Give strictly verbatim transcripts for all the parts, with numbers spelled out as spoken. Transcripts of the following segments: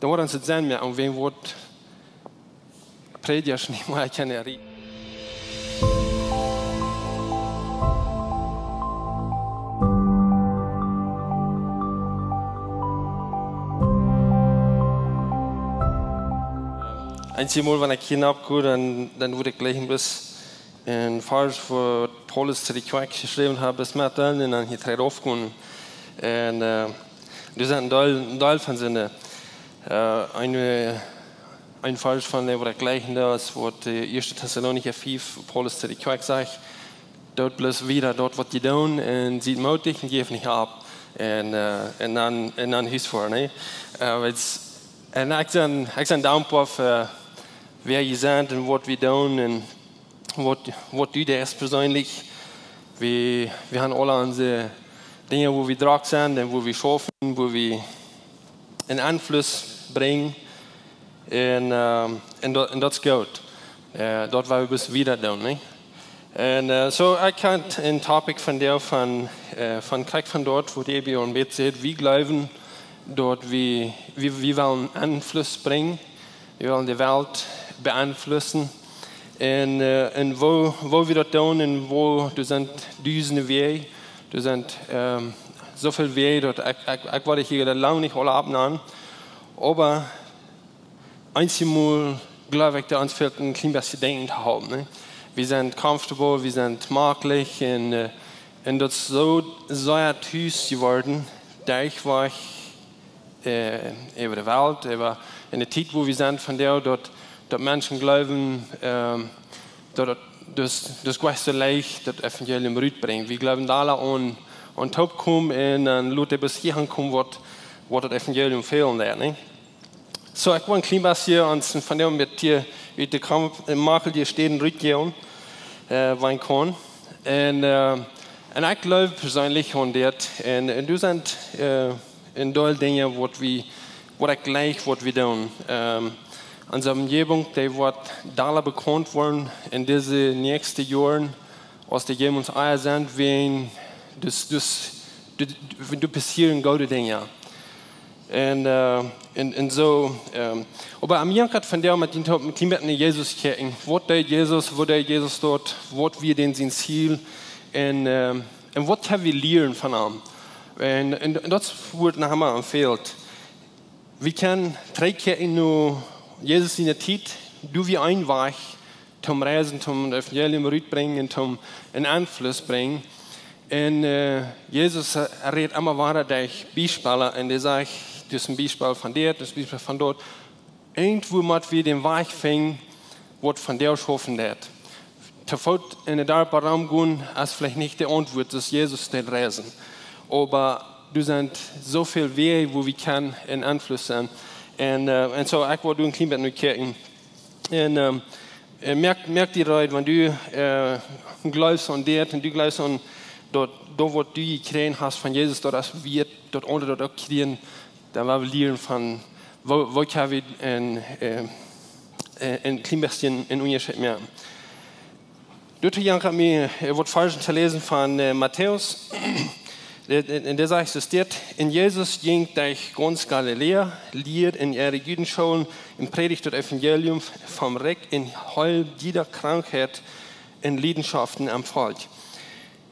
Doa woat ons daut sennen, jo, un wan woat Prädjasch nich mea kjennen erreichen. Eenjemol, wan ekj hia nopp go, dan, dan woa ekj jlikj een bät een Varsch, waut Paulus to de Kjoakj jeschräwen haft, bie Matthäus un dan hia trigj rauf gonen. Un, äh, doa sent een Deel, een Deel von siene, äh, een, äh, een Varsch von de, waut ekj jlikj, daut es waut, äh, Ieeschte Tessalonicha fief, Paulus to de Kjoakj sajcht: "Doot bloos wieda daut, waut jie doonen, un siet moodich un jäft nich opp." Un, äh, un dan, un dan Huaga, nä? Äh, weetst, un ekj sie, ekj sie dankboa fa wäa jie sent un waut wie doonen un waut, waut du deist perseenlich. Wie, wie haben aule onse Dinja, wua wie drock sent un wua wie schaufen, wua wie een Enfluss brinjen. Un, ähm, un daut, un daut es goot. Äh, daut woa wie bloos wieda doonen, nä? Un, äh, soo, ekj haud een Topic von de, von, äh, von, krakjt von doa, wua de Bibel een bät sajcht, wie jleewen, daut wie, wie, wie wellen Enfluss brinjen. Wie wellen de Welt beeinflussen. Un, äh, un woo, woo wie daut doonen un woo, doa sent dusende Wäaj, doa sent, ähm, soo väl Wäaj, daut ekj, ekj, ekj wudd hia lang nich aule oppnämen. Oba eenjemol jleew ekj, daut ons fält een kjlien bät denkjen to hoolen, nä? Wie sent comfortable, wie sent jemaklich un, äh, un daut es soo sea tus jeworden, derchwajch, äh, äwa de Welt, äwa en de Tiet, wua wie sent vondoag, daut, daut Menschen jleewen, ähm, daut, daut, daut, daut es nich soo leicht, daut Evangelium rutbrinjen. Wie jleewen, daut aule aun, aun toop komen un dan lot dee bloos hia aunkomen, waut, waut daut Evangelium fälen deit, nä? Soo, ekj wull een kjlien bät ons vondoag met die, ut de Kamp, äh, Makel die Städen rutjäwen, äh, wan ekj kaun. Un, äh, un ekj jleew perseenlich aun dit. Un, un doa sent, äh, een Deel Dinja, waut wie, waut ekj jlikj, waut wie doonen. Ähm, onse Omjäwunk, dee woat dolla bekaunt woaren en dise näakjste Joaren, aus dee jemols ea sent, wan, dus, dus, doa, doa passieren goode Dinja. Un, äh, un, un soo, ähm, oba am Jankat vondoag met dän Toop een kjlien bät no Jesus kjikjen. Waut deed Jesus, waut deed Jesus doa, waut wia dän sien Ziel? Un, ähm, un waut kjenn wie lieren von am? Un, un, un daut woat noch emma aunjefelt. Wie kjennen trigjkjikjen no Jesus siene Tiet, doa wia een Wajch, toom reisen, toom daut Evangelium rutbrinjen un toom een Enfluss brinjen. Un, äh, Jesus, äh, rät emma wieda derch Biespels un hee sajcht, daut es een Biespel von dit, daut es een Biespel von daut. Irjentwua mott wie dän Wajch finjen, waut von doa schaufen deit. To Foot en de Darpa romgonen es veleicht nich de Auntwuat, daut es Jesus deit reisen. Oba doa sent soo väl Wäaj, wua wie kjennen een Enfluss sennen. Un, äh, un soo, ekj wull doa een kjlien bät no kjikjen. Un, ähm, äh, moak, moak die reed, wan du, äh, jleefst aun dit un du jleefst aun daut, daut waut du jekjräajen hast von Jesus, daut es wieet, daut aundre daut uk kjrieen, dan woa wie lieren von, woo, woo kjenn wie een, äh, äh, een kjlien bät een Unjascheet moaken. Doatoo jankat mie, äh, waut Varschen to läsen von, äh, Matäus. Dee, dee, dee sajcht soo dit: "Un Jesus jinkj derch gaunz Galiläa, lieed en äare Judenschoolen un prädicht daut Evangelium vom Rikj un heeld jiede Krankheit un Liedenschaft em Volkj.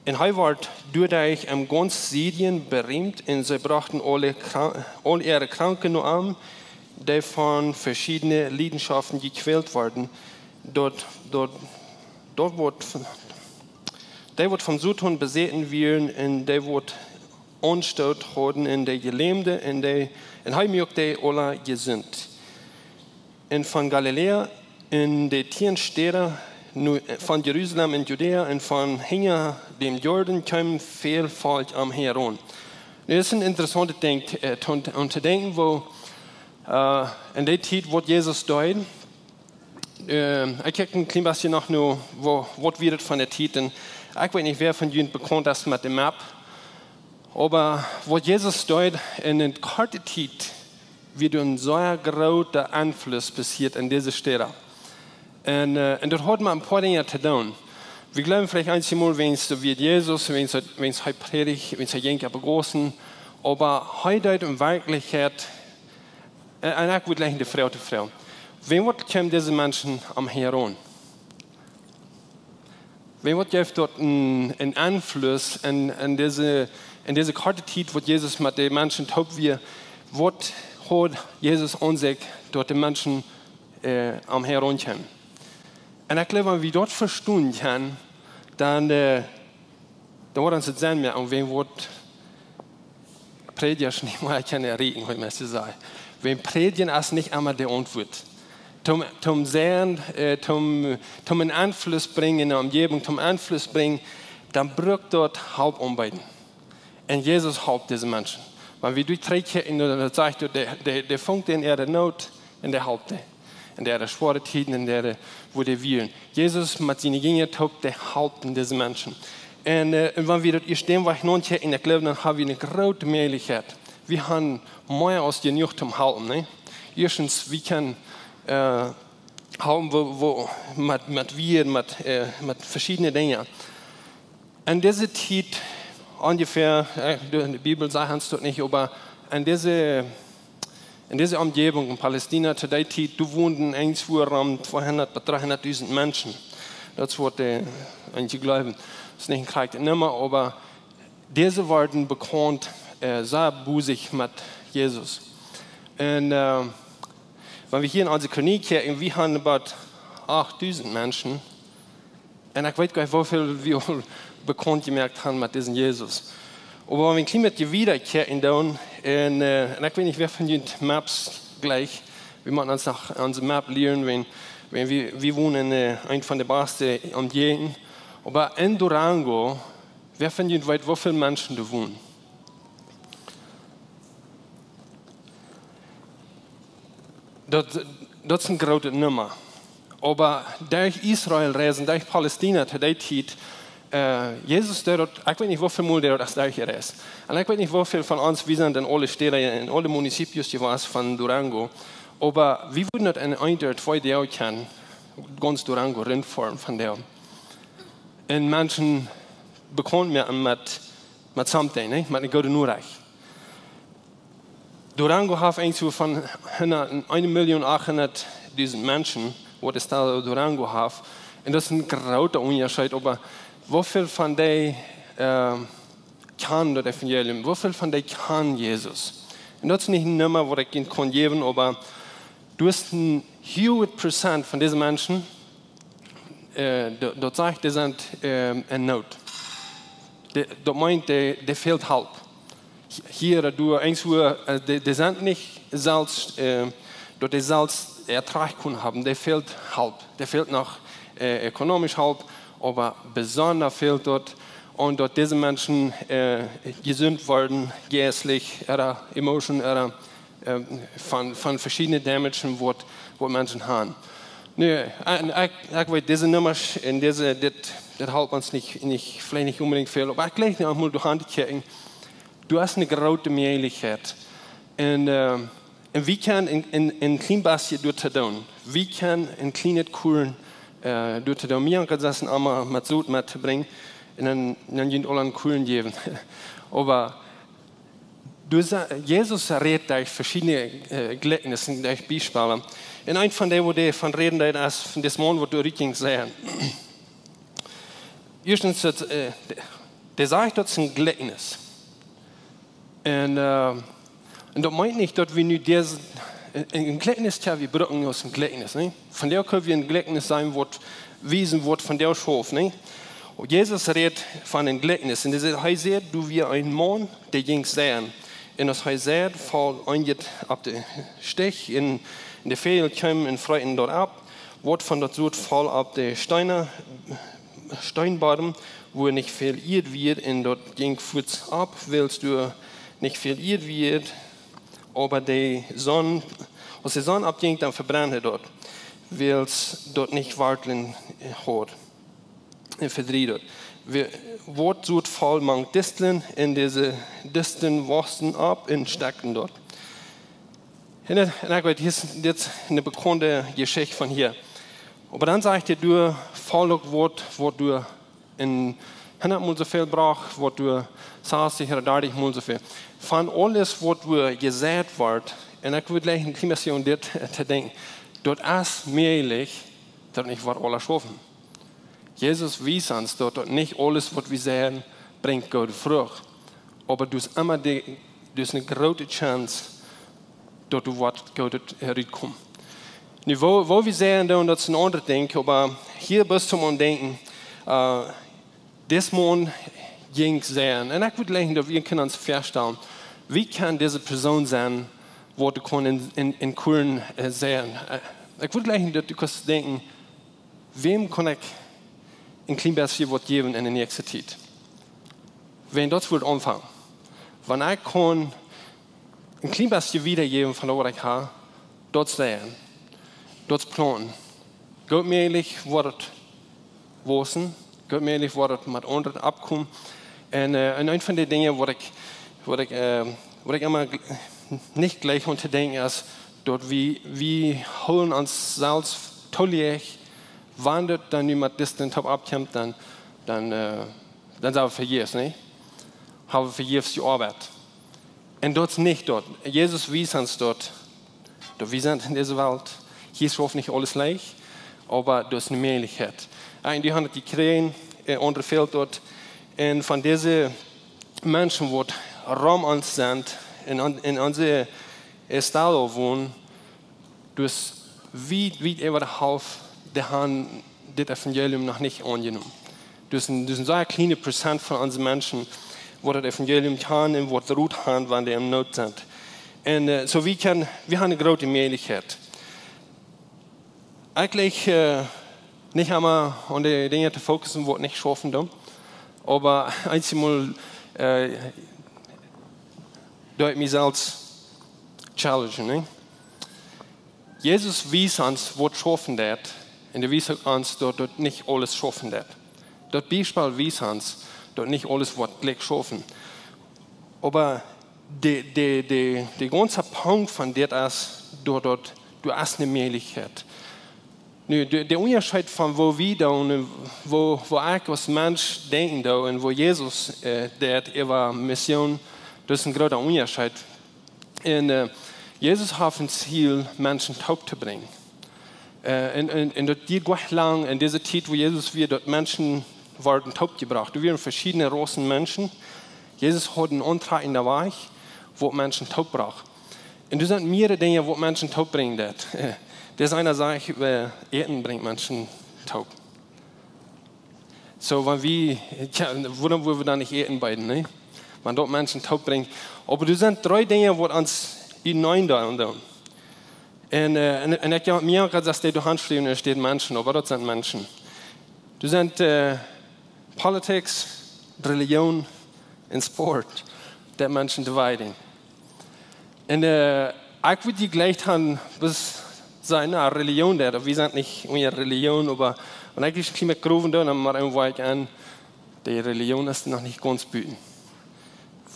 Un hee wort doaderch en gaunz Syrien beriemt, un see brochten aule Kra-, aul äare Kranke no am, dee von veschiedne Liedenschaften jekwält worden, daut, daut, daut woat von, dee waut vom Soton besäten wieren, un dee waut Aunstoot hauden, un dee Jelämde, un dee, un hee muak dee aula jesunt. Un von Galiläa, en de tieen Städa, nu, von Jerusalem en Judäa, un von hinja däm Jordan kjeem väl Volkj am hinjaraun." Nu, daut es een interessauntet Dinkj, äh, to, om to denkjen, woo, äh, en dee Tiet, waut Jesus deed. Ähm, ekj kjikj een kjlien bät noch no, woo, waut wia daut von de Tiet. Un ekj weet nich, wäa von junt bekaunt es met de Map. Oba waut Jesus deed en eene korte Tiet, wia een sea groota Enfluss passieet en dise Städa. Un, äh, un daut haud met een poa Dinja to doonen. Wie jleewen veleicht eenjemol, wan et soo wia Jesus, wan et, wan et hee prädicht, wan et hee jinkj opp de Gaussen, oba hee deed en Werkjlichkjeit Un, un ekj wudd jlikj de Froag to froagen: Wäa woat kjennen dise Menschen aum Heroen? Wäa woat jeft doa een, een Enfluss en, en dise, en dise korte Tiet, waut Jesus met de Menschen toop wia, waut haud Jesus aun sikj, daut de Menschen äh, aum Heroen kjennen? Un ekj jleew, wan wie daut vestonen kjennen, dan, äh, dan woat ons daut sennen mea, un wäa woat Prädjasch nich mea kjennen erreichen, waut ekj must sajen. Wäa prädjen es nich emma de Auntwuat. Toom, toom sennen, äh, toom, toom een Enfluss brinjen en de Omjäwunk, toom Enfluss brinjen, dan brukt daut Help aunbeeden. Un Jesus halpt dise Menschen. Wan wie doa trigj kjikjen, dan sajcht daut, dee, dee, dee funk dee en äare Noot un dee halpt dee. En äare schwoare Tieden, en äare, wua dee wieren. Jesus met siene Jinja toop, dee halpt dise Menschen. Un, äh, un wan wie daut ieescht dän Wajch nodenkjen, ekj jleew, dan ha wie eene groote Mäajlichkjeit. Wie han mea aus jenuach toom halpen, nä? Ieeschtens, wie kjennen, äh, halpen, wua, wua, met, met Wieed, met, äh, met veschiedne Dinja. En dise Tiet, onjefäa, äh, de, de Bibel sajcht ons daut nich, oba en dise, en dise Omjäwunk en Palästina to dee Tiet, doa wonden irjentwua rom tweehundat bat dreehundatdusent Menschen. Daut es waut dee, äh, eenje jleewen. Daut es nich eene krakjte Numma, oba dise worden bekaunt, äh, sea busich met Jesus. Un, äh, wan wie hia en onse Chronik kjikjen, wie haben about achttdusent Menschen. Un ekj weet goanich, woo väl wie aul bekaunt jemoakt haben met disen Jesus. Oba wan wie een kjlien bät wieda kjikjen doonen, un, äh, un ekj weet nich, wäa von junt Maps jlikjt, wie motten ons noch onse Map lieren, wan, wan wie, wie wonen en, äh, eent von de baste Omjäajenden. Oba en Durango, wäa von junt weet, woo väl Menschen doa wonen? Daut, daut es eene groote Numma. Oba derch Israel reisen, derch Palästina to dee Tiet, äh, Jesus, dee daut, ekj weet nich, woo väl mol dee daut es derchjereist. Un ekj weet nich, woo väl von ons, wie sent en aule Städen, en aule Municipios jewast von Durango. Oba wie wudden daut en eent ooda twee Doag kjennen, gaunz Durango rundfoaren von doa. Un Menschen bekaunt moaken met, met something, nä? Met eene goode Norecht. Durango haft irjentwua von hundat, eene Million achthundatdusent Menschen, waut daut Estado Durango haft. Un daut es een groota Unjascheet, oba woo väl von dee, äh, kjanen daut Evangelium? Woo väl von dee kjanen Jesus? Un daut es nich eene Numma, waut ekj junt kaun jäwen, oba doa es een huaget Prozent von dise Menschen, äh, daut, daut sajcht, dee sent, ähm, en Noot. Dee, daut meent, dee, dee fält Help. Hia, doa, irjentwua, äh, dee, dee sent nich selfst, äh, daut dee selfst Ertrag kjennen haben. Dee fält Help. Dee fält noch, äh, ökonomisch Help, oba besonda fält daut, un daut dise Menschen, äh, jesunt woaren, jeistlich, ooda emotion, ooda ähm, von, von veschiedne Damagen waut, waut Menschen haben. Nä, un ekj, ekj weet, dise Nummasch un dise, dit, dit halpt ons nich, nich, veleicht nich onbedinjt väl, oba ekj jlikj nu emol doa aun to kjikjen. Doa es eene groote Mäajlichkjeit. Un, ähm, un wie kjennen een, een, een kjlien bät doa to doonen. Wie kjennen een kjlienet Korn, äh, doa to doonen. Mie aunjeit daut emma met Sot met to brinjen. Un dan, dan kjenn jie aul een Korn jäwen. Oba doa sa-, Jesus rät derch veschiedne, äh, Jlikjnisse, derch Biespels. Un eent von dee, wua hee von räden deed, es von disen Maun, waut doa rutjinkj, säd. Ieeschtens, daut, äh, dee, dee sajcht, daut es een Jlikjnis. Un, äh, un daut meent nich, daut wie nu dise, een, een Jlikjnis, jo, wie brucken aus een Jlikjnis, nä? Von doa kjenn wie een Jlikjnis seenen, waut wiesen, waut von doa schauft, nä? Jesus rät von een Jlikjnis. Un hee säd, hee säd, doa wia een Maun, dee jinkj seien. Un aus hee säd, foll eenjet opp de Stich, un, un de Väajel kjeemen un freeten daut opp. Waut von daut Sot foll opp de Steena, Steenbodem, wua nich väl Ieed wia, un daut jinkj fuaz opp, wiels doa nich väl Ieed wia, oba de Sonn, aus de Sonn oppjinkj, dan vebrend daut, wiels daut nich Wartlen haud. Un vedrieecht daut. Wie-, waut Sot foll mank Distlen, un dise Distlen waussen opp un stekjten doa. Un, un ekj weet, hia es, dit es eene bekaunde Jeschicht von hia. Oba dan sajcht hee, doa foll uk waut, waut doa een hundat mol soo väl brocht, waut doa sastich ooda dartich mol soo väl. Von aules, waut doa jeseit woat, Un ekj wudd jlikj een kjlien bät aun dit to denkjen. Daut es mäajlich, daut nich woat aules schaufen. Jesus wiest ons daut, daut nich aules waut wie sajen brinjt goode Frucht. Oba du hast emma de, du hast eene groote Chance, daut doa waut Goodet rutkomt. Nu, woo, woo wie sajen doonen, daut es een aundret Dinkj, oba hia best du mau denkjen, äh, dis Maun jinkj sajen. Un ekj wudd jlikj daut wie kjennen ons väastalen, woo kaun dise Persoon sennen, waut kaun en, en, en Kuren, äh, sajen. Äh, ekj wudd jlikj daut du kaust denkjen, wäm kaun ekj een kjlien bät waut jäwen en de näakjste Tiet? Wan daut wudd aunfangen. Wan ekj kaun een kjlien bät wieda jäwen von waut ekj hab, daut sajen, daut plaunten. Goot mäajlich woat et wausen, goot mäajlich woat et met aundre oppkomen. Un, äh, un eent von de Dinja waut ekj, waut ekj, äh, waut ekj emma gl-, nich jlikj aun to denkjen es, daut wie, wie hoolen ons selfst too läach, wan daut dan nu met disen Toop oppkjemt, dan, dan, äh, dan sent wie vejäfs, nä? Haben wie vejäfs jeoabeit. Un daut es nich daut. Jesus wiest ons daut, daut wie sent en dise Welt. Hia es nich aules leicht, oba daut es eene Mäajlichkjeit. Un dee haben daut jekjräajen, äh, aundre fält daut. Un von dise Menschen waut rom ons sent, en, en onse, äh, Staut wonen, daut es wiet, wiet äwa de Halft, dee haben dit Evangelium noch nich aunjenomen. Daut es een, daut es een sea kjliena Prozent von onse Menschen, waut daut Evangelium kjanen un waut rut haben, wan dee en Noot sent. Un, äh, soo wie kjennen, wie haben eene groote Mäajlichkjeit. Eejentlich, äh, nich emma aun de Dinja to fokussen, waut nich schaufen doonen. Oba eensjemol, äh, doo ekj mie selfst challengen, nä? Jesus wiest ons waut schaufen deit, un hee wiest uk ons daut, daut nich aules schaufen deit. Daut Biespel wiest ons daut nich aules woat jlikj schaufen. Oba de, de, de, de gaunze Punkt von dit es, daut, daut, du hast eene Mäajlichkjeit. Nu, de, de Unjascheet von woo wie doonen, woo, woo ekj aus Mensch denkjen doo un woo Jesus, äh, deed äwa Mission, daut es een groota Unjascheet. Un, äh, Jesus haft een Ziel, Menschen toop to brinjen. Äh, un, un, un daut diet nich lang en dise Tiet, woo Jesus wia, daut Menschen worden toop jebrocht. Doa wieren veschiedne Raussen Menschen. Jesus haud een auntrakjenden Wajch, waut Menschen toop brocht. Un doa sent mearere Dinja, waut Menschen toop brinjen deed. Daut es eent, daut sajcht, äh, Äten brinjt Menschen toop. Soo, wan wie, tja, wuarom wudden wie dan nich Äten beeden, nä? Wan daut Menschen toop brinjt. Oba doa sent dree Dinja, waut ons utenaunda doonen. Un, äh, un, un ekj, jo, mie jeit daut, daut doa aunschriewen es, steit Menschen, oba daut sent Menschen. Doa sent, äh, Politics, Relijoon un Sport, daut Menschen dividing. Un, äh, ekj wudd jlikj han, waut sennen, na, Relijoon, daut, wie sent nich unja Relijoon, oba wan ekj een kjlien bät growen doo, dan mau een Wajch aun, de Relijoon es noch nich gaunz buten.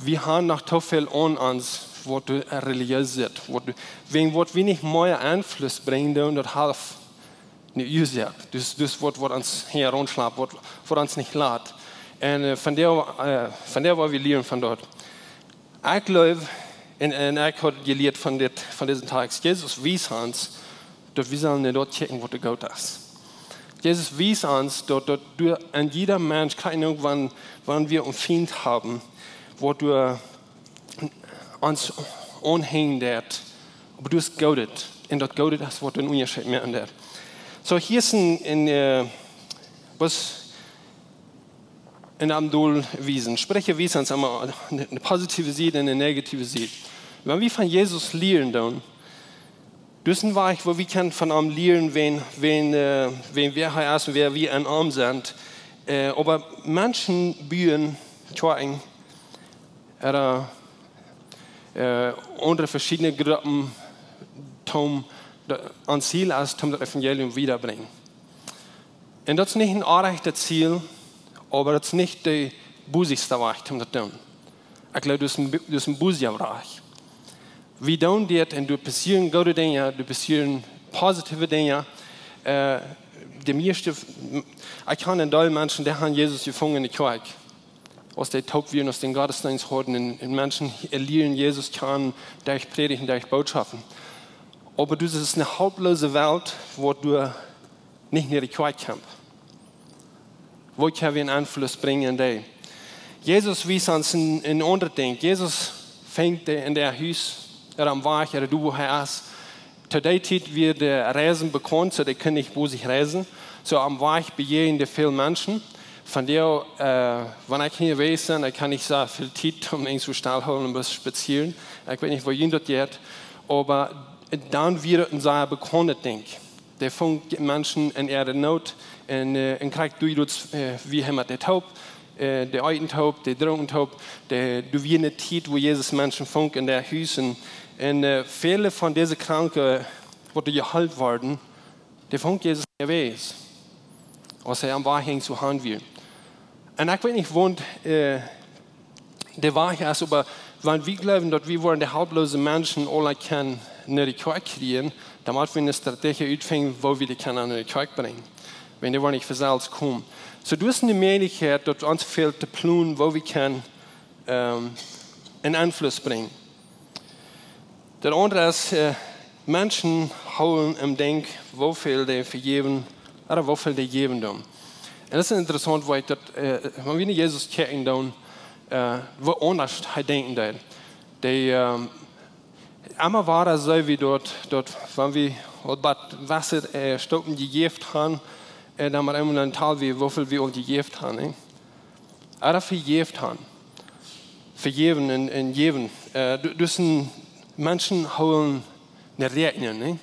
Wie haben noch too väl aun ons, waut doa, äh, relijees es, waut doa, wäajen waut wie nich mea Einfluss brinjen doonen, daut halft nich us, jo. Daut, daut woat, woat ons hia rundschlapen, woat, woat ons nich lat. Un, äh, von doa, äh, von doa, waut wie lieren von daut. Ekj jleew, un, un ekj haud jelieet von dit, von disen Tekst, Jesus wiest ons, daut wie sellen no daut kjikjen, waut doa goot es. Jesus wiest ons, daut, daut doa en jieda Mensch, krakjt uk wan, wan wie een Fient haben, waut doa ons aunhenjen deit, oba daut es Goodet. Un daut Goodet es, waut een Unjascheet moaken deit. Soo, hia es een, een, äh, waut en am Deel wiesen. Spricha wiesen ons emma eene, eene positive Sied un eene negative Sied. Wan wie von Jesus lieren, dan, daut es een Wajch, woo wie kjennen von am lieren, wäa, wäa, äh, wäa, wäa hee es un wäa wie en am sent. Äh, oba Menschen buen Kjoakjen, ooda, äh, aundre veschiedne Gruppen, toom, de, ons Ziel es, toom daut Evangelium wiedabrinjen. Un daut es nich een onrajchtet Ziel, oba daut es nich de bosista Wajch, om daut to doonen. Ekj jleew, daut es een bo-, daut es een bosja Wajch. Wie doonen dit un doa passieren goode Dinja, doa passieren positive Dinja. Äh, de mieeschte, ekj kjan een Deel Menschen, dee haben Jesus jefungen en de Kjoakj. aus dee toop wieren, aus dän Gottesdeenst hauden un, un Menschen lieren Jesus kjanen derch Prädichten, derch Bootschoften. Oba daut es eene hauptlose Welt, wua du nich mea de Kjoakj kjemst. Woo kjenn wie eenen Enfluss brinjen en dee? Jesus wiest ons een, een aundret Dinkj. Jesus fangt de, en daut Hus ooda aum Wajch ooda doa, wua hee es. To dee Tiet wieren de Reisen bekaunt, soo dee kunnen nich bosich reisen. Soo aum Wajch bejäajnen dee väl Menschen. Von doa, äh, wan ekj hia wia, ekj haud nich soo väl Tiet om irjentwua stell to hoolen un bloos spazieren. Ekj weet nich, woo junt daut jeit. Oba dan wia et een sea bekauntet Dinkj. Dee funk Menschen en äare Noot un, äh, un krakjt doa, äh, wia hee met dee toop, äh, dee eeten toop, dee drunken toop, dee, doa wia eene Tiet, wua Jesus Menschen funk en daut Hus. Un, äh, väle von dise Kranke, waut jeheelt worden, dee funk Jesus enne Wajch, aus hee aum Wajch jinkj, soo han wie. Un ekj weet nich, woo, äh, de Wajch es, oba wan wie jleewen, daut wie woaren de hauptlose Menschen aula kjennen no de Kjoakj kjrieen, dan motten wie eene Strategie utfinjen, woo wie dee kjennen no de Kjoakj brinjen. Wan dee woaren nich von selfst komen. Soo, daut es eene Mäajlichkjeit, daut ons fält to plonen, woo wie kjennen, ähm, eenen Enfluss brinjen. Daut aundre es, äh, Menschen hoolen em Denkj, woo väl dee vejäwen, ooda woo väl dee jäwen doonen. Un daut es interessaunt, woo ekj daut, äh, wan wie no Jesus kjikjen doonen, äh, woo aundasch hee denkjen deed. Dee, ähm, emma wada seenen wie daut, daut wan wie waut bät Wota, äh, Stopen jejäft haben, äh, dan mau eemol dan talen wie, woo väl wie aul jejäft haben, nä? Ooda vejäft haben. Vejäwen un, un jäwen. Äh, du, du hast een, Menschen hoolen eene Räakjnunk, nä?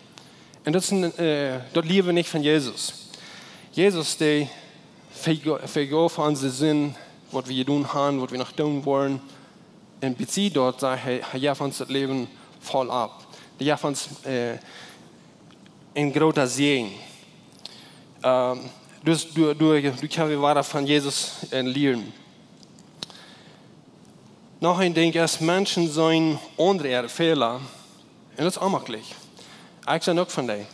Un daut es een, äh, daut lieren wie nich von Jesus. Jesus, dee vejo-, vejeef onse Sind, waut wie jedonen haben, waut wie noch doonen woaren. Un bie daut sajcht hee, hee jeef ons daut Läwen voll auf. Hee jeef ons, äh, een groota Säajen. Ähm, dus du, du, du kjenn wie wada von Jesus, äh, lieren. Noch een Dinkj es, Menschen seenen aundre äare Fäla. Un daut es onjemakjlich. Ekj sie uk von dee.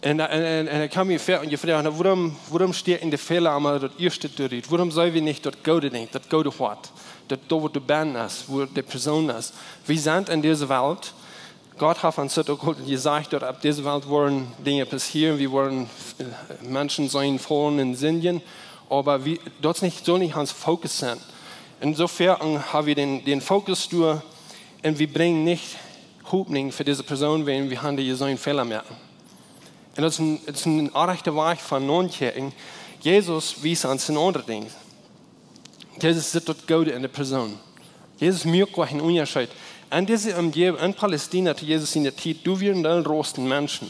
Un, un, un, un ekj hab mie väl jefroacht, na, wuarom, wuarom stieekjen de Fäla emma daut ieeschte doa rut? Wuarom seenen wie nich daut goode Dinkj, daut goode Hoat, daut doa, wua de Mensch es, wua de Persoon es? Wie sent en dise Welt, Gott haft ons daut uk aul jesajcht, daut opp dise Welt woaren Dinja passieren, wie woaren, äh, Menschen sennen faulen un sindjen, oba wie, daut es nich, saul nich ons Fokus sennen. Ensoofäa haben wie dän, dän Fokus doa un wie brinjen nich Hopninj fa dise Persoon, wan wie haben dee seenen Fäla moaken. Un daut es een, daut es een orrajchta Wajch von nodenkjen. Jesus wiest ons een aundret Dinkj. Jesus sitt daut Goode en de Persoon. Jesus moakt goanich een Unjascheet. En dise Omjäwunk, en Palästina, to Jesus siene Tiet, doa wieren aul Rossen Menschen.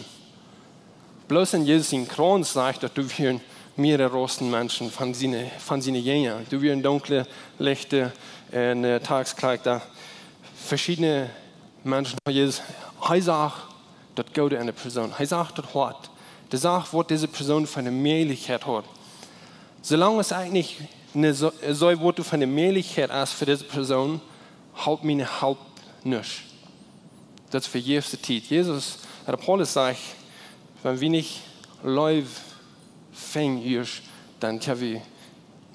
Bloos en Jesus sien Krauns sajcht daut doa wieren mearere Rossen Menschen von siene, von siene Jinja. Doa wieren dunkle, lichte un, äh, Taxkjleeda. Veschiedne Menschen von Jesus. Hee sach daut Goode en de Persoon. Hee sach daut Hoat. Hee sach, waut dise Persoon fa eene Mäajlichkjeit haud. Soolang aus ekj nich ne, soo, soo waut fa eene Mäajlichkjeit es fa dise Persoon, halpt mie ne Help nuscht. Daut es vejäfse Tiet. Jesus, ooda Paulus sajcht, wan wie nich Leew finjen ieescht, dan kjenn wie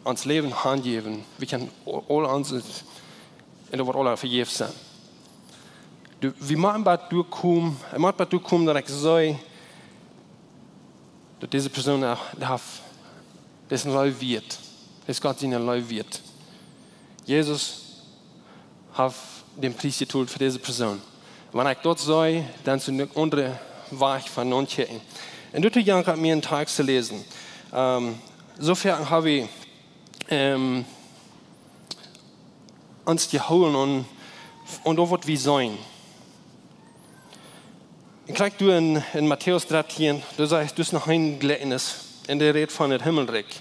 ons Läwen hanjäwen. Wie kjennen aul, aul ons, un daut woat aula vejäfs sennen. Du, wie motten bat doa komen, et mott bat doa komen, daut ekj see, daut dise Persoon, äh, dee haft, dee es Leew wieet. Dee es Gott siene Leew wieet. Jesus haft dän Pries betolt fa dise Persoon. Wan ekj daut see, dan es een aundra Wajch von nodenkjen. Un doa jankat mie een Tekst to läsen. Ähm, sooväl hab wie, ähm, ons jehoolen un, un daut, waut wie seenen. Ekj kjrieech doa en, en Matäus dartieen, doa sajcht, doa es noch een Jlikjnis, un dee rät von daut Himmelrikj.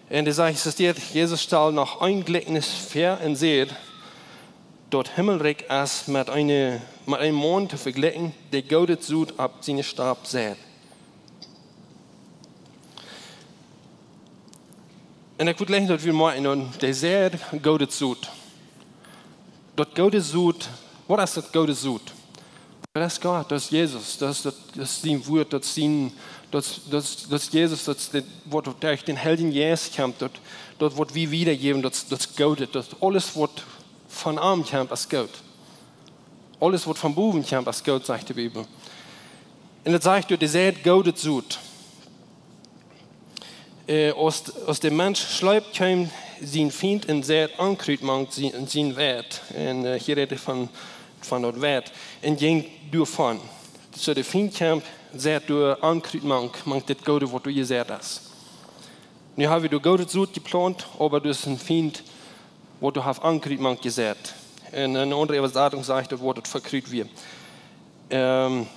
Un dee sajcht, et steit, Jesus stald noch een Jlikjnis väa un säd, daut Himmelrikj es met eene, met een Maun to vejlikjen, dee goodet Sot opp siene Stap seit. Un ekj wudd jleichen, daut wie mol en dee säd, goodet Sot. Daut goode Sot, waut es daut goode Sot? Daut es Gott, daut es Jesus, daut es, daut, daut es sien Wort, daut es sien, daut es, daut es, daut es Jesus, daut es daut, waut derch dän Heiljen Jeist kjemt, daut, daut waut wie wiedajäwen, daut, daut es Goodet, daut aules waut von am kjemt es goot. Aules waut von bowen kjemt es goot, sajcht de Bibel. Un daut sajcht, daut dee Säd goodet Sot. Äh, aus, aus de Mensch schleep, kjeem sien Fient un säd Onkjrut mank sien, sien Weit. Un, äh, hia rät hee von, von daut Weit. Un jinkj doavon. Soo de Fient kjemt, säd doa Onkjrut mank, mank dit Goode waut doa jeseit es. Nu hab wie doa goodet Sot jeplaunt, oba doa es een Fient, waut doa haft Onkjrut mank jeseit. Un eene aundre Äwasatunk sajcht, daut Wuat daut Onkjrut wia. Ähm,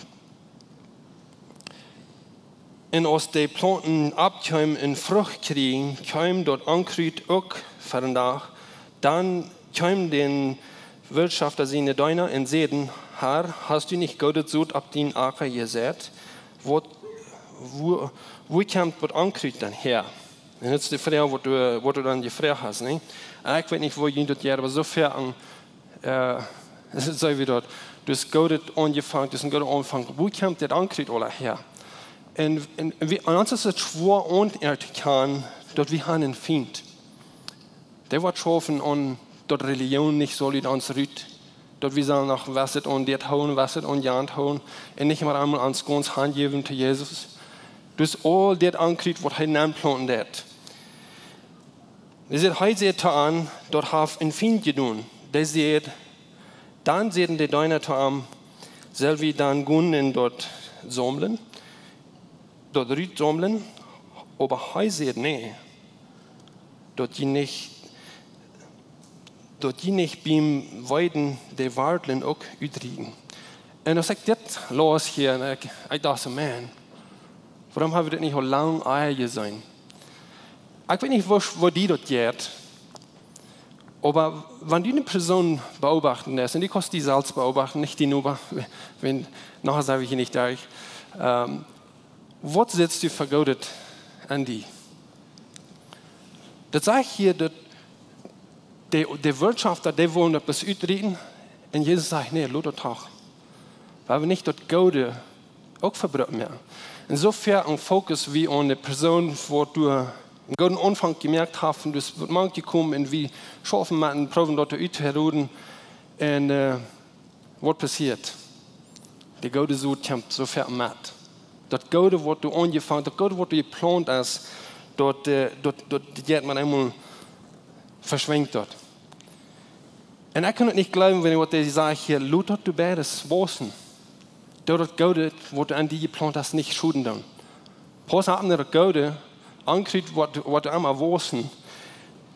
un aus de Plaunten oppkjeemen un Frucht kjrieejen, kjeem daut Onkjrut uk ver dän Dach. Dan kjeemen de Wirtschaft siene Deena un säden: "Herr, hast du nich goodet Sot opp dien Acka jeseit? Waut, wua, wua kjemt daut Onkjrut dan häa?" Un daut es de Froag, waut du, waut du dan jefroacht hast, nä? Un ekj weet nich, woo jie daut hia, oba soo väl aun, äh, soo aus wie daut, daut es goodet aunjefongen, daut es een gooda Aunfank. Wua kjemt dit Onkjrut aula häa? Un, un, un wie, aun ons es et schwoa auntoerkjanen, daut wie haben een Fient. Dee woat schaufen aun daut Relijoon nich saul ut ons rut. Daut wie sellen noch waut aun dit hoolen, waut aun jant hoolen. Un nich mau eemol ons gaunz hanjäwen to Jesus. Daut es aul dit Onkjrut waut hee nenplaunten deed. Hee säd, hee säd to an, daut haft een Fient jedonen. Dee säd, dan säden de Deena to am: "Sell wie dan gonen un daut saumlen, daut rut saumlen?" Oba hee säd: "Nä, daut jie nich, daut jie nich biem Weeden de Wartlen uk utrieten." Un aus ekj dit laus hia, un ekj, ekj docht soo: "Man, wuarom hab wie dit nich aul lang ea jeseenen?" Ekj weet nich, woo, woo die daut jeit, oba wan du eene Persoon beobachten deist, un du kaust die selfst beobachten, nich dien Noba, wan, nohäa sent wie hia nich doa. Ähm, waut sitst du fa Goodet aun die? Daut sajcht hia, daut de, de Wirtschaft, daut dee wullen daut bloos utrieten. Un Jesus sajcht: "Nä, lot daut doch. Wie haben nich daut Goode uk vebrukt mea." Un soo väl aun Fokus wie aun de Persoon, waut doa een gooden Aunfank jemoakt haft, un daut es waut mank jekomen, un wie schaufen met un proowen daut uttorechten. Un, äh, waut passieet? De goode Sot kjemt soo väl met. Daut Goode waut doa aunjefongen, daut Goode waut doa jeplaunt es, daut, äh, daut, daut jeit met eemol, veschwinjt daut. Un ekj kunn et nich jleewen, wan waut hee sajcht hia: "Lot daut doa beides wausen. Daut daut Goode waut aun die jeplaunt es nich schoden doonen." Pauss opp no daut Goode, Onkjrut waut, waut emma wausen.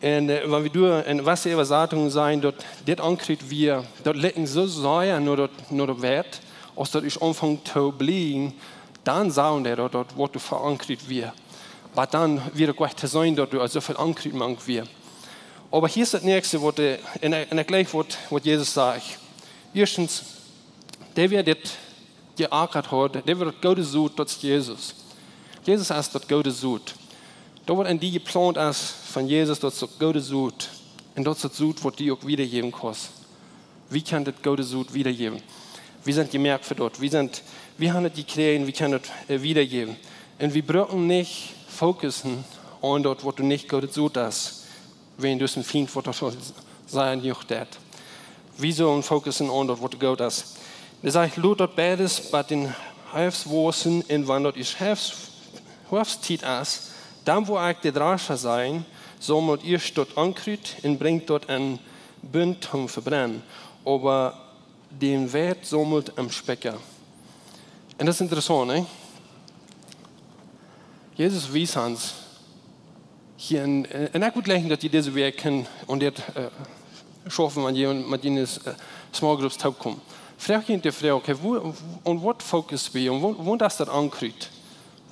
Un, äh, wan wie doa en waut fa Äwasatunk seenen, daut dit Onkjrut wia, daut leet soo sea no daut, no daut Weit, aus daut es aunfunk to blieejen, dan sach dee daut, daut waut doa fa Onkjrut wia. Oba dan wia et goot to seenen, daut doa soo väl Onkjrut mank wia. Oba hia es daut näakjste waut, äh, un, un ekj jleich waut, waut Jesus sajcht. Ieeschtens, dee waut dit jeakat haft, dee waut daut Goode sot, daut es Jesus. Jesus es daut Goode Sot. Daut waut aun die jeplaunt es von Jesus, daut es daut Goode Sot. Un daut es daut Sot waut du uk wiedajäwen kaust. Wie kjennen daut Goode Sot wiedajäwen? Wie sent jemoakt fa daut. Wie sent, wie haben et jekjräajen, wie kjennen et, äh, wiedajäwen. Un wie brucken nich fokussen aun daut waut doa nich goodet Sot es. Wan doa een Fient waut daut saul sennen, nich daut. Wie sellen fokussen aun daut waut goot es. Hee sajcht: "Lot daut beides bie dän Hoafst wausen, un wan daut ieescht Hoafst, Hoafsttiet es, dan woa ekj de Drascha sajen, saumelt ieescht daut Onkjrut un brinjt daut em Bunt toom vebrennen, oba dän Weit saumelt em Spikja." Un daut es interessaunt, nä? Jesus wiest ons hia, un, un ekj wudd jleichen daut jie dise Wäakj kjennen aun dit, äh, schaufen, wan jie met june, äh, Small Groups toopkomen. Froag jie de Froag: "Okay, wua, aun waut fokus wie? Un wua, wua es daut Onkjrut?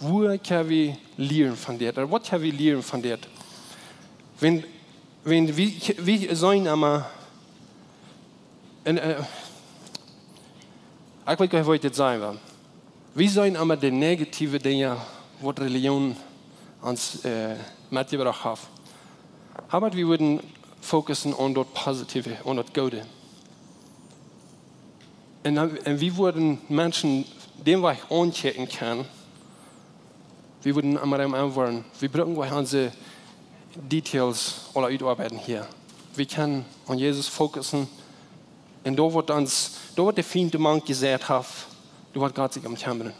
Wua kjenn wie lieren von dit? Ooda waut kjenn wie lieren von dit?" Wan, wan wie, wie seenen emma, un, äh, ekj weet goanich, woo ekj dit sajen well. Wie seenen emma de negative Dinja, waut Relijoon ons, äh, metjebrocht haft. Oba wie wudden fokussen aun daut Positive, aun daut Goode. Un, dan, un wie wudden Menschen dän Wajch aunkjikjen kjennen, wie wudden emma dän Wajch woaren, wie brucken wie onse Details aula utoabeiden hia. Wie kjennen aun Jesus fokussen un doa woat ons, doa woat de Fient de Mank jeseit haft, doa woat Gott sikj om kjemmren.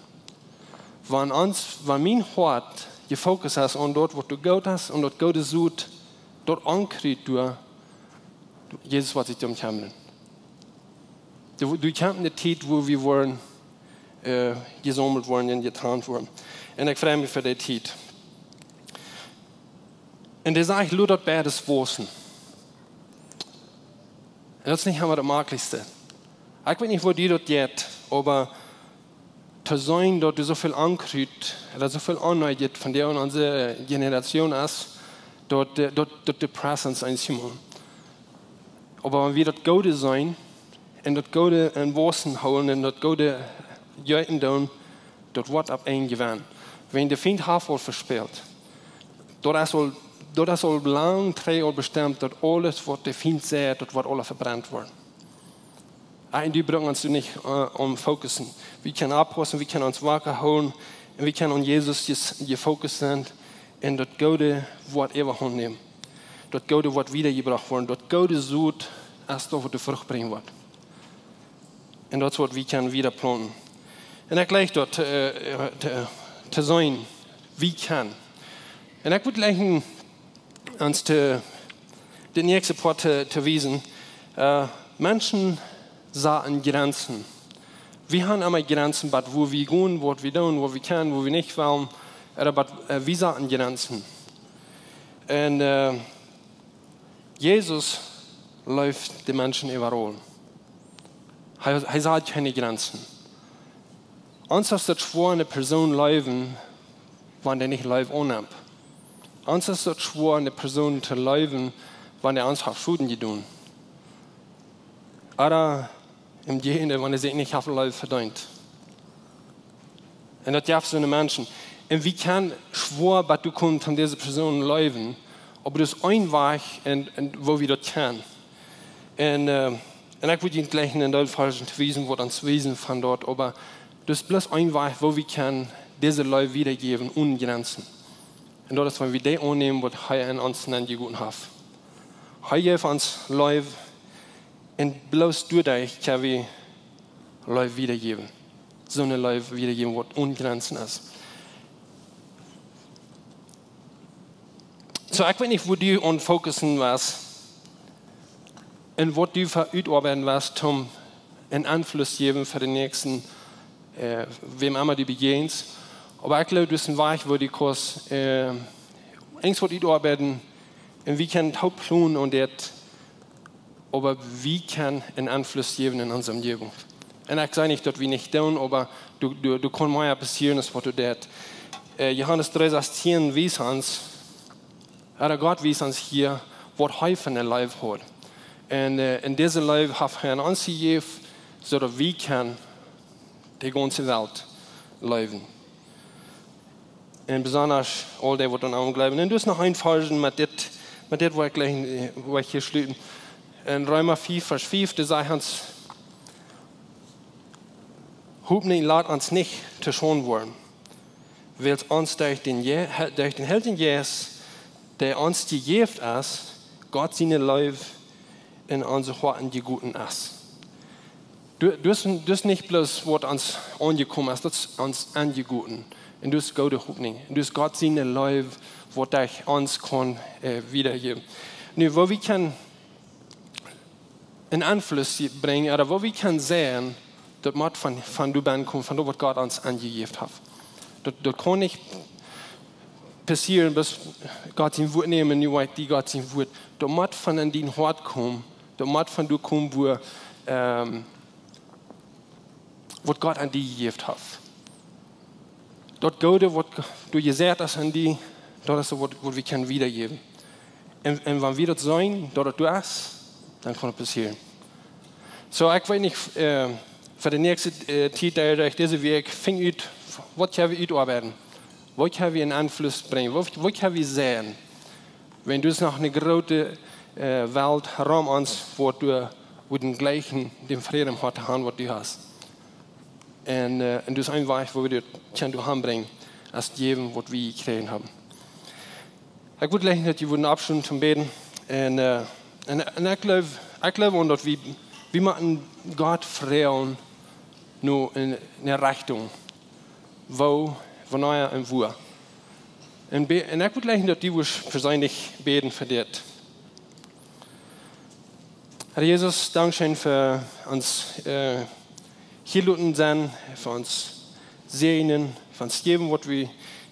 Wan ons, wan mien Hoat jefokust es aun daut, waut doa goot es, un daut goode Sot, daut Onkjrut doa, Jesus woat sikj om kjemmren. Doa, doa kjemt ne Tiet, wua wie woaren, äh, jesaumelt woaren un jetrant woaren. Un ekj frei mie fa dee Tiet. Un dee sajcht, lot daut beides wausen. Un daut es nich emma daut Maklichste. Ekj weet nich, woo die daut jeit, oba to seenen, daut doa soo väl Onkjrut, daut soo väl Onjeet von dee en onse Generation es, daut, äh, daut, daut depresst ons eemol. Oba wan wie daut Goode seenen, un daut Goode em Wausen hoolen, un daut Goode jeeten doonen, daut woat opp een jewennen. Wan de Fient haft aul vespält, daut es aul, daut es aul lang trigj aul bestemt, daut aules, waut de Fient seit, daut woat aula vebrent woaren. Ah, un dee brucken ons nich, äh, om fokussen. Wie kjennen oppaussen, wie kjennen ons waka hoolen, un wie kjennen aun Jesus jes-, jefokust sennen, un daut Goode woat Äwahaunt nämen. Daut Goode woat wiedajebrocht woaren. Daut goode Sot es daut, waut de Frucht brinjen woat. Un daut es, waut wie kjennen wieda plaunten. Un ekj jleich daut, äh, to, to seenen, wie kjennen. Un ekj wudd jleichen ons to, de näakjste Poat to, to wiesen. Äh, Menschen saten Jrenzen. Wie haben emma Jrenzen, waut, wua wie gonen, waut wie doonen, waut wie kjennen, waut wie nich wellen. Oba waut, äh, wie saten Jrenzen. Un, äh, Jesus leeft de Menschen äwaraul. Hee, hee sat kjeene Jrenzen. Ons es daut schwoa, eene Persoon leewen, wan dee nich Leew aunnemt. Ons es daut schwoa, eene Persoon to leewen, wan dee ons haft Schoden jedonen. Ooda em Jäajendeel, wan dee sikj nich haft Leew vedeent. Un daut jeft soone Menschen. Un wie kjennen schwoa bat doa komen, om dise Persoon leewen, oba daut es een Wajch, un, un woo wie daut kjennen. Un, äh, un ekj wudd junt jleichen een Deel Varzen to wiesen, waut ons wiesen von daut, oba daut es bloos een Wajch, woo wie kjennen dise Leew wiedajäwen one Jrenzen. Un daut es, wan wie dee aunnämen, waut hee en ons nenjegoten haft. Hee jeft ons Leew, un bloos doaderch kjenn wie Leew wiedajäwen. Soone Leew wiedajäwen, waut one Jrenzen es. Soo, ekj weet nich, wua du aun fokussen west un waut du fa utoabeiden west, om een Enfluss jäwen fa dän Näakjsten, äh, wäm emma du bejäajenst. Oba ekj jleew, daut es een Wajch, wua du kaust, äh, eent waut utoabeiden, un wie kjennen toop plonen aun dit, oba wie kjennen een Enfluss jäwen en onse Omjäajent. Un ekj saj nich, daut wie nich doonen, oba doa, doa, doa kaun mea passieren, aus waut doa deit. Äh, Johanes dree sastieen wiest ons, ooda Gott wiest ons hia, waut hee fa eene Leew haud. Un, äh, un dise Leew haft hee aun ons jejäft, soo daut wie kjennen de gaunze Welt leewen. Un besonda aul dee, waut aun am jleewen. Un doa es noch een Varzen met dit, met dit, waut ekj jlikj, äh, waut ekj hia schluten. En Reema fief, Varsch fief, doa sajcht ons: Hopninj lat ons nich to Schaund woaren, wiels ons derch dän Je-, derch dän Heiljen Jeist, dee ons jejäft es, Gott siene Leew en onse Hoaten jegoten es. Daut, daut es, daut es nich bloos, waut ons aunjekomen es, daut es ons aunjegoten. Un daut es goode Hopninj. Un daut es Gott siene Leew, waut hee ons kaun, äh, wiedajäwen. Nu, woo wie kjennen een Enfluss brinjen, ooda woo wie kjennen seenen, daut mott von, von doa bennen komen, von daut, waut Gott ons aunjejäft haft. Daut, daut kaun nich passieren, bloos Gott sien Wort nämen, nu weet dee Gott sien Wort. Daut mott von en dien Hoat komen, daut mott von doa komen, wua, ähm, waut Gott aun die jejäft haft. Daut Goode, waut doa jeseit es aun die, daut es waut, waut wie kjennen wiedajäwen. Un, un wan wie daut seenen, daut daut doa es, dan kaun et passieren. Soo, ekj weet nich, äh, fa de näakjste, äh, Tiet, äh, dise Wäakj, finj ut, waut kjenn wie utoabeiden? Waut kjenn wie en Enfluss brinjen? Waut, waut kjenn wie seenen? Wan doa es noch eene groote, äh, Welt rom ons, waut doa, wudden jleichen dän Fräd em Hoat to haben, waut du hast. Un, äh, un daut es een Wajch, woo wie daut kjennen doahan brinjen, es jäwen, waut wie jekjräajen haben. Ekj wudd jleichen, daut jie wudden oppstonen toom bäden. Un, äh, un, un ekj jleew, ekj jleew aun daut wie, wie motten Gott froagen no eene, eene Rechtunk. Woo, wanea un wua. Un, bä-, un ekj wudd jleichen, daut jie wudd perseenlich bäden fa dit. Herr Jesus, dankscheen fa ons, äh, hia loten sennen, fa ons säajnen, fa ons jäwen, waut wie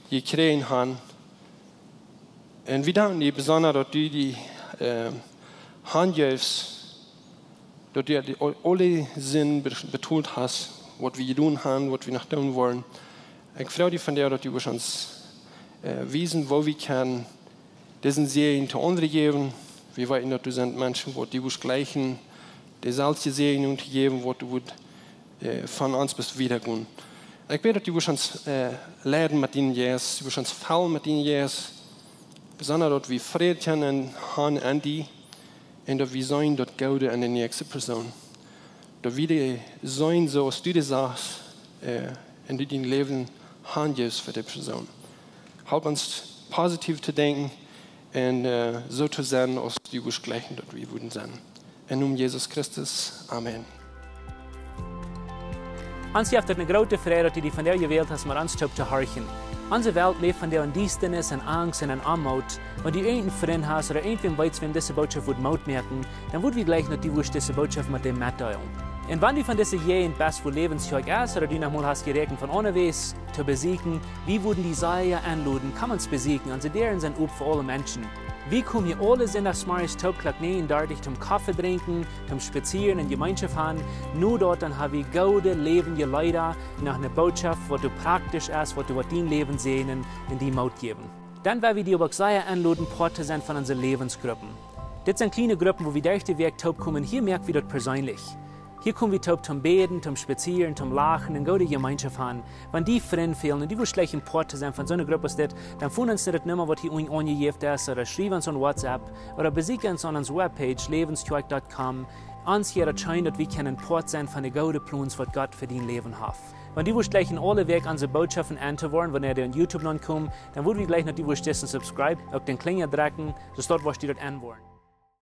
jekjräajen haben. Un wie danken die besonda, daut du die, äh, hanjeefst, daut du die aul-, aule Sind be-, betolt hast, waut wie jedonen haben, waut wie noch doonen wellen. Ekj froag die vondoag, daut du wurscht ons, äh, wiesen, woo wie kjennen disen Säajen to aundre jäwen. Wie weeten, daut doa sent Menschen, waut die wurscht jleichen, deeselwje Säajen to jäwen, waut du wurscht, äh, von ons best wieda gonen. Ekj bäd, daut du wurscht ons, äh, leiden met dienen Jeist, du wurscht ons fellen met dienen Jeist, besonda daut wie Fräd kjennen haben aun die, un daut wie seenen daut Goode en de näakjste Persoon. Daut wie dee seenen, soo aus du dee sachst, äh, un du dien Läwen hanjeefst fa dee Persoon. Help ons positiev to denkjen un, äh, soo to sennen, aus du wurscht jleichen, daut wie wudden sennen. Em Nomen Jesus Christus. Amen. Ons jeft et eene groote Freid, daut du die vondoag jewält hast, met ons toop to horchen. Onse Welt läft vondoag en Diestanis, en Angst un en Oamoot. Wan du irjent een Frint hast ooda irjentwäm weetst, wäm dise Botschaft wudd Moot moaken, dan wudd wie jleichen, daut du wurscht dise Botschaft met däm metdeelen. Un wan du von dise Jäajent best, wua Läwens Kjoakj es, ooda du noch mol hast jeräakjent von aunjewäajen to besieekjen, wie wudden die sea enloden, komm ons besieekjen. Onse Däaren sent op fa aule Menschen. Wie komen hia aule Sindachsmorjes toop Klock näajen dartich toom Koffe drinkjen, toom spazieren un Jemeenschoft haben. No daut dan ha wie goode läwendje Leeda, noch eene Botschaft, waut doa praktisch es, waut doa woat dien Läwen säajnen un die Moot jäwen. Dan well wie die uk sea enloden, Poat to sennen von onse Läwensgruppen. Dit sent kjliene Gruppen, wua wie derch de Wäakj toop komen. Hia moak wie daut perseenlich. Hia kom wie toop toom bäden, toom spazieren, toom lachen un goode Jemeenschoft haben. Wan die Frind fälen un du wurscht jleichen Poat to sennen von soone Grupp aus dit, dan foon ons no de Numma, waut hia unjen aunjejäft es, ooda schriew ons aun WhatsApp, ooda besieekj ons aun onse Webpage, läwens kjoakj dot com. Ons jeit daut scheen, daut wie kjennen Poat sennen von de goode Plons, waut Gott fa dien Läwen haft. Wan du wurscht jleichen aule Wäakj onse Botschaften enn to woaren, wanea dee aun YouTube nopp komen, dan wudd wie jleichen, daut du wurscht disen Subscribe, uk dän Kjlinja drekjen, soo daut wurscht du daut enn woaren.